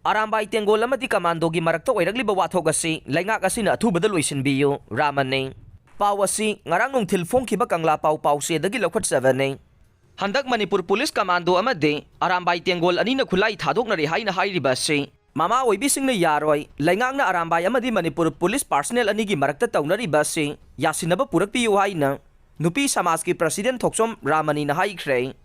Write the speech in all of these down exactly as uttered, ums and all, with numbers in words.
ꯑꯔꯥꯝꯕꯥꯏ ꯇꯦꯡꯒꯣꯜ ꯑꯃꯗꯤ ꯀꯃꯥꯟꯗꯣꯒꯤ ꯃꯔꯛꯇ ꯑꯣꯏꯔꯛꯂꯤꯕ ꯋꯥꯊꯣꯛ ꯑꯁꯤ ꯂꯩꯉꯥꯛ ꯑꯁꯤꯅ ꯑꯊꯨꯕꯗ ꯂꯣꯏꯁꯤꯟꯕꯤꯌꯨ, ꯔꯥꯃꯟꯅꯤ꯫ ꯄꯥꯎ ꯑꯁꯤ ꯉꯔꯥꯡ ꯅꯨꯡꯊꯤꯜ ꯐꯣꯡꯈꯤꯕ ꯀꯪꯂꯥ ꯄꯥꯎ ꯄꯥꯎꯆꯦꯗꯒꯤ ꯂꯧꯈꯠꯆꯕꯅꯤ꯫ ꯍꯟꯗꯛ ꯃꯅꯤꯄꯨꯔ ꯄꯨꯂꯤꯁ ꯀꯃꯥꯟꯗꯣ ꯑꯃꯗꯤ ꯑꯔꯥꯝꯕꯥꯏ ꯇꯦꯡꯒꯣꯜ ꯑꯅꯤꯅ ꯈꯨꯠꯂꯥꯏ ꯊꯥꯗꯣꯛꯅꯔꯦ ꯍꯥꯏꯅ ꯍꯥꯏꯔꯤꯕ ꯑꯁꯤ ꯃꯃꯥ ꯑꯣꯏꯕꯤꯁꯤꯡꯅ ꯌꯥꯔꯣꯏ, ꯂꯩꯉꯥꯛꯅ ꯑꯔꯥꯝꯕꯥꯏ ꯑꯃꯗꯤ ꯃꯅꯤꯄꯨꯔ ꯄꯨꯂꯤꯁ ꯄꯥꯔꯁꯅꯦꯜ ꯑꯅꯤꯒꯤ ꯃꯔꯛꯇ ꯇꯧꯅꯔꯤꯕ ꯑꯁꯤ ꯌꯥꯁꯤꯟꯅꯕ ꯄꯨꯔꯛꯄꯤꯌꯨ ꯍꯥꯏꯅ ꯅꯨꯄꯤ ꯁꯃꯥꯖꯀꯤ ꯄ꯭ꯔꯁꯤꯗꯦꯟ ꯊꯣꯛꯆꯣꯝ ꯔꯥꯃꯅꯤꯅ ꯍꯥꯏꯈ꯭ꯔꯦ꯫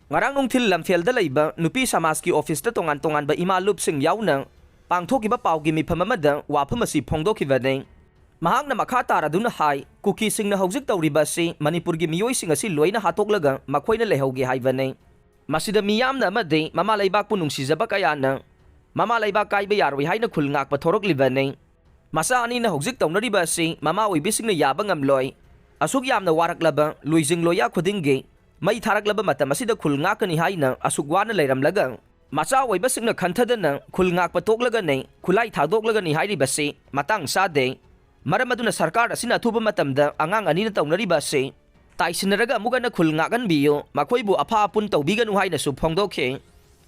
ꯉꯔꯥꯡ ꯅꯨꯡꯊꯤꯜ ꯂꯝꯐꯦꯜꯗ ꯂꯩꯕ ꯅꯨꯄꯤ ꯁꯃꯥꯖꯀꯤ ꯑꯣꯐꯤꯁꯇ ꯇꯣꯉꯥꯟ ꯇꯣꯉꯥꯟꯕ ꯏꯃꯥ ꯂꯨꯞꯁꯤꯡ ꯌꯥꯎꯅ ꯄꯥꯡꯊꯣꯛꯈꯤꯕ ꯄꯥꯎꯒꯤ ꯃꯤꯐꯝ ꯑꯃꯗ ꯋꯥꯐꯝ ꯑꯁꯤ ꯐꯣꯡꯗꯣꯛꯈꯤꯕꯅꯤ꯫ ꯃꯍꯥꯛꯅ ꯃꯈꯥ ꯇꯥꯔꯗꯨꯅ ꯍꯥꯏ, ꯀꯨꯀꯤꯁꯤꯡꯅ ꯍꯧꯖꯤꯛ ꯇꯧꯔꯤꯕ ꯑꯁꯤ ꯃꯅꯤꯄꯨꯔꯒꯤ ꯃꯤꯑꯣꯏꯁꯤꯡ ꯑꯁꯤ ꯂꯣꯏꯅ ꯍꯥꯠꯇꯣꯛꯂꯒ ꯃꯈꯣꯏꯅ ꯂꯩꯍꯧꯒꯦ ꯍꯥꯏꯕꯅꯤ꯫ ꯃꯁꯤꯗ ꯃꯤꯌꯥꯝꯅ ꯑꯃꯗꯤ ꯃꯃꯥ ꯂꯩꯕꯥꯛꯄꯨ ꯅꯨꯡꯁꯤꯖꯕ ꯀꯌꯥꯅ ꯃꯃꯥ ꯂꯩꯕꯥꯛ ꯀꯥꯏꯕ ꯌꯥꯔꯣꯏ ꯍꯥꯏꯅ ꯈꯨꯜ ꯉꯥꯛꯄ ꯊꯣꯔꯛꯂꯤꯕꯅꯤ꯫ ꯃꯆꯥ ꯑꯅꯤꯅ ꯍꯧꯖꯤꯛ ꯇꯧꯅꯔꯤꯕ ꯑꯁꯤ ꯃꯃꯥ ꯑꯣꯏꯕꯤꯁꯤꯡꯅ ꯌꯥꯕ ꯉꯝꯂꯣꯏ꯫ ꯑꯁꯨꯛ ꯌꯥꯝꯅ ꯋꯥꯔꯛꯂꯕ ꯂꯨꯏꯖꯤꯡ ꯂꯣꯏꯌꯥ ꯈꯨꯗꯤꯡꯒꯤ ꯃꯩ ꯊꯥꯔꯛꯂꯕ ꯃꯇꯝ ꯑꯁꯤꯗ ꯈꯨꯜ ꯉꯥꯛꯀꯅꯤ ꯍꯥꯏꯅ ꯑꯁꯨꯛ ꯋꯥꯅ ꯂꯩꯔꯝꯂꯒ, ꯃꯆꯥ ꯑꯣꯏꯕꯁꯤꯡꯅ ꯈꯟꯊꯗꯅ ꯈꯨꯜ ꯉꯥꯛꯄ ꯇꯣꯛꯂꯒꯅꯤ, ꯈꯨꯠꯂꯥꯏ ꯊꯥꯗꯣꯛꯂꯒꯅꯤ ꯍꯥꯏꯔꯤꯕꯁꯤ ꯃꯇꯥꯡ ꯆꯥꯗꯦ꯫ ꯃꯔꯝ ꯑꯗꯨꯅ ꯁꯔꯀꯥꯔ ꯑꯁꯤꯅ ꯑꯊꯨꯕ ꯃꯇꯝꯗ ꯑꯉꯥꯡ ꯑꯅꯤꯅ ꯇꯧꯅꯔꯤꯕ ꯑꯁꯤ ꯇꯥꯏꯁꯤꯟꯅꯔꯒ ꯑꯃꯨꯛ ꯍꯟꯅ ꯈꯨꯜ ꯉꯥꯛꯍꯟꯕꯤꯌꯨ, ꯃꯈꯣꯏꯕꯨ ꯑꯐꯥ ꯑꯄꯨꯟ ꯇꯧꯕꯤꯒꯅꯨ ꯍꯥꯏꯅꯁꯨ ꯐꯣꯡꯗꯣꯛꯈꯤ꯫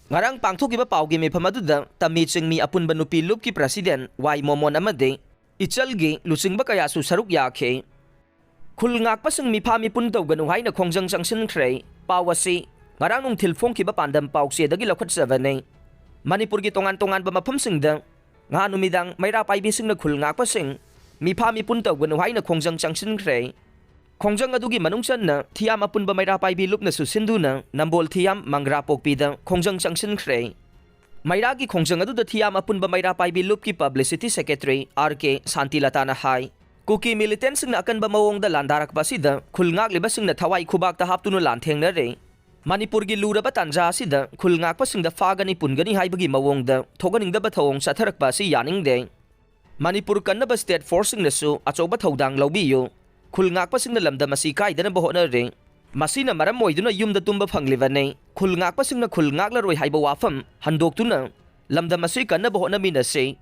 ꯉꯔꯥꯡ ꯄꯥꯡꯊꯣꯛꯈꯤꯕ ꯄꯥꯎꯒꯤ ꯃꯤꯐꯝ ꯑꯗꯨꯗ ꯇꯝꯃꯤ ꯆꯤꯡꯃꯤ ꯑꯄꯨꯟꯕ ꯅꯨꯄꯤ ꯂꯨꯞꯀꯤ ꯄ꯭ꯔꯁꯤꯗꯦꯟ ꯋꯥꯏ ꯃꯣꯃꯣꯟ ꯑꯃꯗꯤ ꯏꯆꯜꯒꯤ ꯂꯨꯆꯤꯡꯕ ꯀꯌꯥꯁꯨ ꯁꯔꯨꯛ ꯌꯥꯈꯤ꯫ ꯈꯨꯜ ꯉꯥꯛꯄꯁꯤꯡ ꯃꯤꯐꯥ ꯃꯤꯄꯨꯟ ꯇꯧꯒꯅꯨ ꯍꯥꯏꯅ ꯈꯣꯡꯖꯪ ꯆꯪꯁꯤꯟꯈ꯭ꯔꯦ꯫ ꯄꯥꯎ ꯑꯁꯤ ꯉꯔꯥꯡ ꯅꯨꯡꯊꯤꯜ ꯐꯣꯡꯈꯤꯕ ꯄꯥꯟꯗꯝ ꯄꯥꯎꯆꯦꯗꯒꯤ ꯂꯧꯈꯠꯆꯕꯅꯤ꯫ ꯃꯅꯤꯄꯨꯔꯒꯤ ꯇꯣꯉꯥꯟ ꯇꯣꯉꯥꯟꯕ ꯃꯐꯝꯁꯤꯡꯗ ꯉꯍꯥꯟ ꯅꯨꯃꯤꯗꯥꯡ ꯃꯩꯔꯥ ꯄꯥꯏꯕꯤꯁꯤꯡꯅ ꯈꯨꯜ ꯉꯥꯛꯄꯁꯤꯡ ꯃꯤꯐꯥ ꯃꯤꯄꯨꯟ ꯇꯧꯒꯅꯨ ꯍꯥꯏꯅ ꯈꯣꯡꯖꯪ ꯆꯪꯁꯤꯟꯈ꯭ꯔꯦ꯫ ꯈꯣꯡꯖꯪ ꯑꯗꯨꯒꯤ ꯃꯅꯨꯡ ꯆꯟꯅ ꯊꯤꯌꯥꯝ ꯑꯄꯨꯟꯕ ꯃꯩꯔꯥ ꯄꯥꯏꯕꯤ ꯂꯨꯞꯅꯁꯨ ꯁꯤꯟꯗꯨꯅ ꯅꯝꯕꯣꯜ ꯊꯤꯌꯥꯝ ꯃꯪꯒ꯭ꯔꯥ ꯄꯣꯛꯄꯤꯗ ꯈꯣꯡꯖꯪ ꯆꯪꯁꯤꯟꯈ꯭ꯔꯦ꯫ ꯃꯩꯔꯥꯒꯤ ꯈꯣꯡꯖꯪ ꯑꯗꯨꯗ ꯊꯤꯌꯥꯝ ꯑꯄꯨꯟꯕ ꯃꯩꯔꯥ ꯄꯥꯏꯕꯤ ꯂꯨꯞꯀꯤ ꯄꯕ꯭ꯂꯤꯁꯤꯇꯤ ꯁꯦꯀ꯭ꯔꯦꯇꯔꯤ ꯑꯥꯔ ꯀꯦ ꯁꯥꯟꯇꯤꯂꯇꯥꯅ ꯍꯥꯏ, ꯀꯨꯀꯤ ꯃꯤꯂꯤꯇꯦꯟꯁꯤꯡꯅ ꯑꯀꯟꯕ ꯃꯑꯣꯡꯗ ꯂꯥꯟꯗꯥꯔꯛꯄ ꯑꯁꯤꯗ ꯈꯨꯜ ꯉꯥꯛꯂꯤꯕꯁꯤꯡꯅ ꯊꯋꯥꯏ ꯈꯨꯕꯥꯛꯇ ꯍꯥꯞꯇꯨꯅ ꯂꯥꯟꯊꯦꯡꯅꯔꯦ꯫ ꯃꯅꯤꯄꯨꯔꯒꯤ ꯂꯨꯔꯕ ꯇꯥꯟꯖꯥ ꯑꯁꯤꯗ ꯈꯨꯜ ꯉꯥꯛꯄꯁꯤꯡꯗ ꯐꯥꯒꯅꯤ ꯄꯨꯟꯒꯅꯤ ꯍꯥꯏꯕꯒꯤ ꯃꯑꯣꯡꯗ ꯊꯣꯛꯍꯟꯅꯤꯡꯗꯕ ꯊꯧꯑꯣꯡ ꯆꯠꯊꯔꯛꯄ ꯑꯁꯤ ꯌꯥꯅꯤꯡꯗꯦ꯫ ꯃꯅꯤꯄꯨꯔ ꯀꯟꯅꯕ ꯁ꯭ꯇꯦꯠ ꯐꯣꯔꯁꯁꯤꯡꯅꯁꯨ ꯑꯆꯧꯕ ꯊꯧꯗꯥꯡ ꯂꯧꯕꯤꯌꯨ꯫ ꯈꯨꯜ ꯉꯥꯛꯄꯁꯤꯡꯅ ꯂꯝꯗꯝ ꯑꯁꯤ ꯀꯥꯏꯗꯅꯕ ꯍꯣꯠꯅꯔꯦ꯫ ꯃꯁꯤꯅ ꯃꯔꯝ ꯑꯣꯏꯗꯨꯅ ꯌꯨꯝꯗ ꯇꯨꯝꯕ ꯐꯪꯂꯤꯕꯅꯤ꯫ ꯈꯨꯜ ꯉꯥꯛꯄꯁꯤꯡꯅ ꯈꯨꯜ ꯉꯥꯛꯂꯔꯣꯏ ꯍꯥꯏꯕ ꯋꯥꯐꯝ ꯍꯟꯗꯣꯛꯇꯨꯅ ꯂꯝꯗꯝ ꯑꯁꯤ ꯀꯟꯅꯕ ꯍꯣꯠꯅꯃꯤꯟꯅꯁꯤ꯫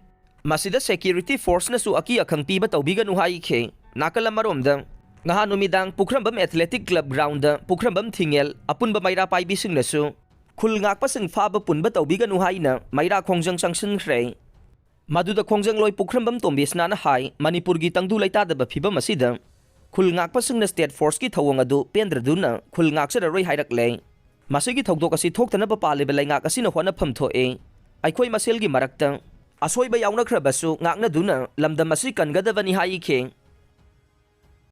ꯃꯁꯤꯗ ꯁꯦꯀ꯭ꯌꯨꯔꯤꯇꯤ ꯐꯣꯔꯁꯅꯁꯨ ꯑꯀꯤ ꯑꯈꯪ ꯄꯤꯕ ꯇꯧꯕꯤꯒꯅꯨ ꯍꯥꯏꯈꯤ꯫ ꯅꯥꯀꯜ ꯑꯃꯔꯣꯝꯗ, ꯉꯍꯥꯟ ꯅꯨꯃꯤꯗꯥꯡ ꯄꯨꯈ꯭ꯔꯝꯕꯝ ꯑꯦꯊꯂꯦꯇꯤꯛ ꯀ꯭ꯂꯕ ꯒ꯭ꯔꯥꯎꯟꯗ ꯄꯨꯈ꯭ꯔꯝꯕꯝ ꯊꯤꯡꯉꯦꯜ ꯑꯄꯨꯟꯕ ꯃꯩꯔꯥ ꯄꯥꯏꯕꯤꯁꯤꯡꯅꯁꯨ ꯈꯨꯜ ꯉꯥꯛꯄꯁꯤꯡ ꯐꯥꯕ ꯄꯨꯟꯕ ꯇꯧꯕꯤꯒꯅꯨ ꯍꯥꯏꯅ ꯃꯩꯔꯥ ꯈꯣꯡꯖꯪ ꯆꯪꯁꯤꯟꯈ꯭ꯔꯦ꯫ ꯃꯗꯨꯗ ꯈꯣꯡꯖꯪꯂꯣꯏ ꯄꯨꯈ꯭ꯔꯝꯕꯝ ꯇꯣꯝꯕꯤꯁꯅꯥꯅ ꯍꯥꯏ, ꯃꯅꯤꯄꯨꯔꯒꯤ ꯇꯪꯗꯨ ꯂꯩꯇꯥꯗꯕ ꯐꯤꯕꯝ ꯑꯁꯤꯗ ꯈꯨꯜ ꯉꯥꯛꯄꯁꯤꯡꯅ state forceꯀꯤ ꯊꯧꯑꯣꯡ ꯑꯗꯨ ꯄꯦꯟꯗ꯭ꯔꯗꯨꯅ ꯈꯨꯜ ꯉꯥꯛꯆꯔꯔꯣꯏ ꯍꯥꯏꯔꯛꯂꯦ꯫ ꯃꯁꯤꯒꯤ ꯊꯧꯗꯣꯛ ꯑꯁꯤ ꯊꯣꯛꯇꯅꯕ ꯄꯥꯜꯂꯤꯕ ꯂꯩꯉꯥꯛ ꯑꯁꯤꯅ ꯍꯣꯠꯅꯐꯝ ꯊꯣꯛꯏ꯫ ꯑꯩꯈꯣꯏ ꯃꯁꯦꯜꯒꯤ ꯃꯔꯛꯇ ꯑꯁꯣꯏꯕ ꯌꯥꯎꯅꯈ꯭ꯔꯕꯁꯨ ꯉꯥꯛꯅꯗꯨꯅ ꯂꯝꯗꯝ ꯑꯁꯤ ꯀꯟꯒꯗꯕꯅꯤ ꯍꯥꯏꯈꯤ꯫